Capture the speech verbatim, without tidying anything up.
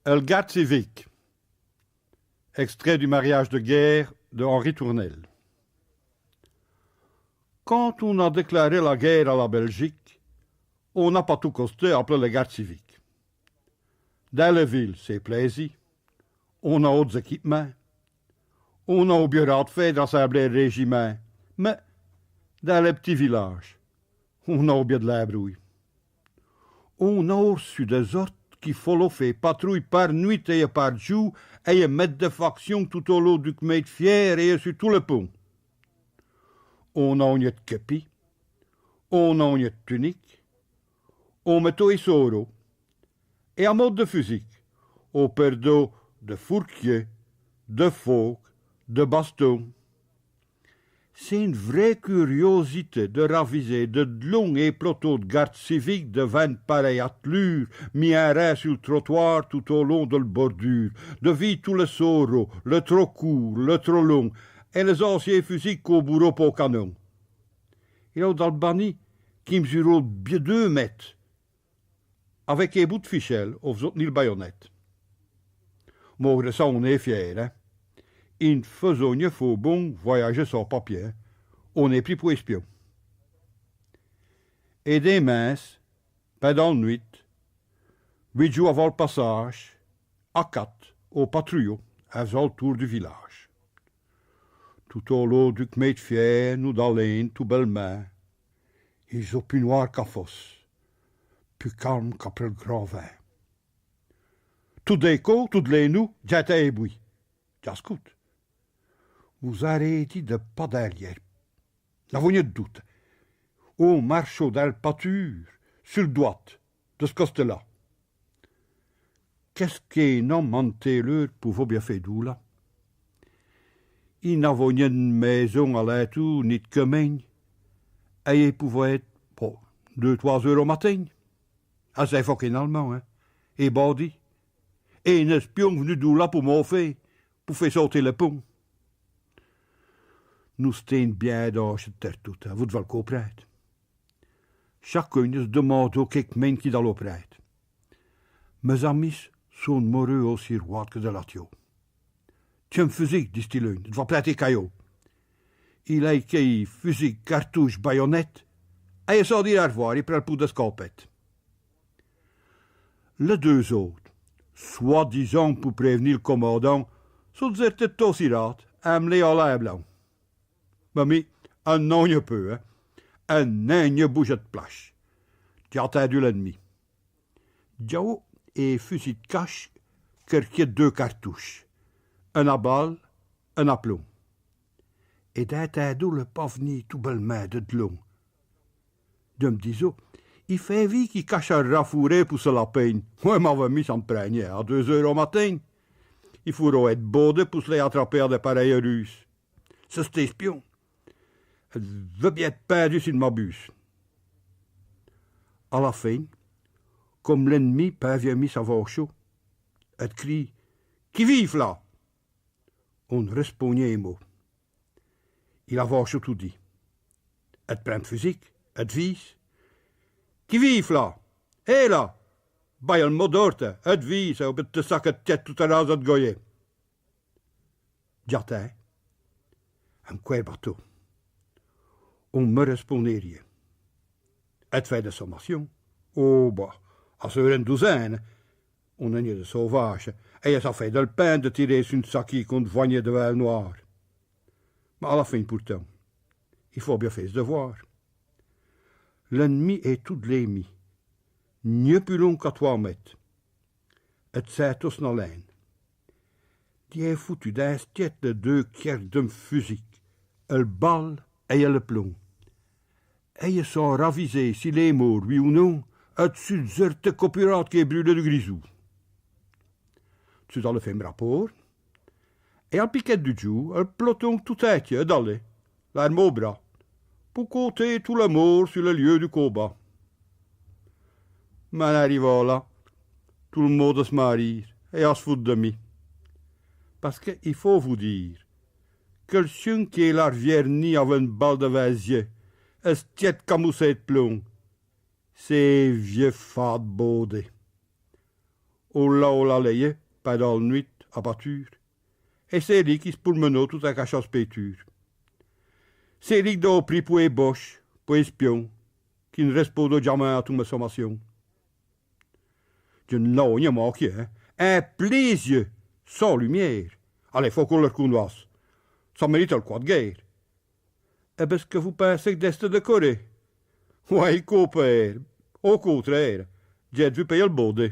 El garde civique. Extrait du Mariage de guerre de Henri Tournelle. Quand on a déclaré la guerre à la Belgique, on n'a pas tout costé appeler les gardes civiques. Dins les villes, ch'est plaisi. On a hautes équipements. On a au biorad fait de rassembler les régiments. Mais, dins les p'tits villages, on a au bié de l'imbrouille. On a reçu des ordres qu'i fallot faire patrouille par nuit et par jour et mette des factions tout au long du qu'min d'fier et sur tous les ponts. On a nié d'képi, on a nié d'tunique, on mettot es sôros, et à mode de fusique, on perdot des fourquiers, des foques, des bastons. Ch'est eune vraie curiosité de raviser des d'longs épelotos d'gardes civiques, des vingt pareilles attelures, mis in rang sur l'trottoir tout au long de l'bordure, de vir tous les sôros, les trop courts, les trop longs, et les anciens fusils qu'o bourrot pos canons. I n'avot d'Albanie qui mesurot bié deux mètes. Avec es bouts d'fichelle, on faisot tenir l'bayonnette. Maugré cha, on est fier, hein. I n'faisot nié fos bon voyager sans papiers, hein. On est pris pour espions. Et des minses, pindant l'nuit, huit jours avant l'passage, à quate, on patrouillot, in faisant l'tour du village. Tout au long du qu'min d'fier, nous d'alons tout bell'mint. I faisot pus noir qu'à fosse, pus calme qu'après l'grand vint. Tout d'in coup, tout d'l'un, nous, j'intinds es bris. J'ascoute. Vous arez dit des pas dins l'herbe. N'avez nié d'doute. On marchot dins l'pâture, sur l'droite, de ch'costé-là. Qu'est-ce qu'un homme in telle heure pouvot bié faire d'là ? I n'avot nié d'maison à l'intour, ni d'quemin. Et i pouvot ête, bon, deux, trois heures au matin. Ah, ch'est foque un Allemand, hein. Et bandit. Et un espion v'nu d'là pour m'en faire, pour faire sauter les ponts. Nous étions bié dins ch'tertute, hein, vous d'vez l'comprinde. Chacun s'demandot quéqu'min qu'i d'allot prinde. Mes amis sont d'meurés aussi roides que des latiaux. Tiens, fusique, dit-i l'un, te vas prinde tes caillots. Il a qué fusique, cartouche, bayonnette, et sans dire au revoir, i prind l'pont d'escampette. Les deux autes, soi-disant pour prévenir l'commandant, sont d'zertées tot sirades, in mêlée à l'un blanc. Mais mi, in n'in peu, hein. In n'in bouge d'plache. J'ai attindu l'ennemi. J'avos un fusil d'cache, qu'erquiot deux cartouches. Un à balle, un à plomb. Et j'intindos l'pas v'nir tout bell'mint de d'long. J'me disos, i faut vir qu'i cache un rat fourré pour s'lapin. Ouais, mais mi, cha m'prind à deux heures au matin. I faurot ête baudé pour s'l'attraper à des pareilles ruses. Ch'est espion. Ej veux bié ête pindu si j'm'abuse. À l'fin, comme l'ennemi parvient à s'avancher, ej crie : « Qui vive là ? » On n'respond nié un mot. I avanche toudis. Ej prind l'fusil, ej vise. « Qui vive là ? Hé là ! » Baye un mot d'ordre, ej vise, ou bin te saque ej tiête tout à l'heure ej goyet. J'attinds. Un quart bateau. On n'me respond rien. Ej fait des sommations. Oh, bah, à serait eune douzaine. On n'est nié des sauvaches. Et cha fait del peine de tirer su un saquis qu'on voit nié devant l'noir. Mais à l'fin, pourtant, i faut bié faire s'devoir. L'ennemi est tout d'lé mi. Nié pus lon qu'à trois mètes. Ej s'intosse in haleine. J'y ai foutu dins s'tiête les deux querres d'eune fusil, el balle et el plomb. Et sans raviser s'il est mort, oui ou non, ej sus d'zertée copurade qu'est brûlée du grisou. Sus à l'fin m'rapport, et à piquette du jour, el peloton tout intier est allé, l'arme au bras, pour compter tous les morts sur le lieu du combat. Mais in arrivant là, tout l'monde a s'marri et a s'foutu de mi. Parce que i faut vous dire que l'chien qui est là r'vierni avec eune balle devant s'yeux, et s'tiête camoussée d'plomb, ch'est un vieux fade baudé. Au là, au là, l'ayait, pindant l' nuit, à batture. Et ch'est li qui s' pourmenot tout in cachant s' peinture. Ch'est li qu'd'on pris pour un boche, pour un espion, qui n' respondot jamais à tous mes sommations. Dje n'l'ai nin manqué, hein. In plein yeux, sans lumière. Allez, faut qu'on l' reconnoisse. Cha mérite l' croix d' guerre. Et bin, ch' que vous pinsez qu'd'este décoré ? Ouais, compère, au contraire, dj'ai d'vu payer l' baudet.